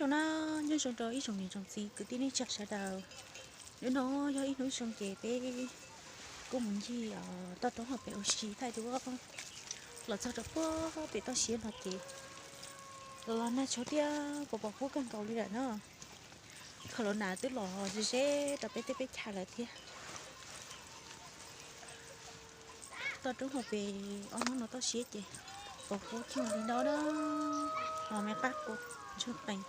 Zoo na, nyob zoo rau ib tsoom niam tsoom txiv kwv tij neej tsa sawv daws. Hnub no yog ib hnub zoo ces peb kuj mus ncig toj roob hauv pes ua si thaij duab. Los txog rau puag pem toj siab no ces los nag tshuav thiab pos pos huab kawg nkaus li lawm na. Khaws los nas twb los ze ze rau peb tej peb chaw lawm thiab. Toj roob hauv pes ob hnub no toj siab ces pos huab cog li no na. Los me qab kua ntsuag qees,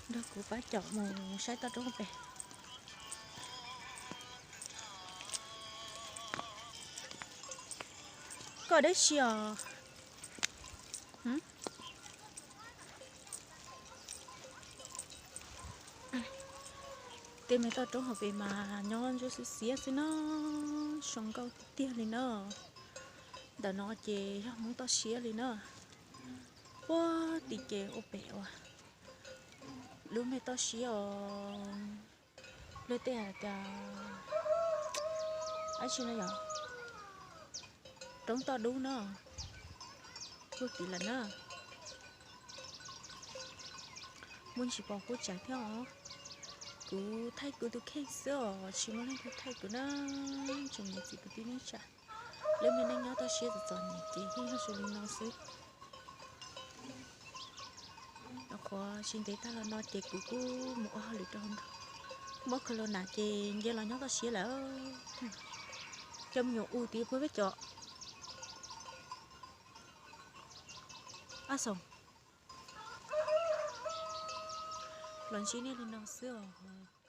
nrog kuv pab caum mus saib toj roob hauv pes. Koj dab tsi os? Tej me toj roob hauv pes mas nyob ntsuab xiab xiab xwb na, zoo nkauj tiag tiag li na. Ntawm no ces yog Hmoob toj siab li na. Puag tim ces ua pem uas lub me toj siab os, luag tej hais tias dab tsi no yog roob toj dub na, puag tim lawm na. Muaj ntsis pos huab tsav thiab os. Kuv thaij kuv tus kheej xwb os, tsis muaj leej twg thaij kuv na. Tsoom niam txiv kwv tij neej tsa, lub me neej nyob toj siab txom txom nyem ces yeej yog zoo li no xwb. Qhuav tsis ntev tag los no ces kuv kuj mus ua hauj lwm rau hauv nroog, muab khaws los nas ces nce los nyob toj siab lawm. Cov me nyuam ub tim puag peb cov ab xoom los ntsib nej li no xwb os.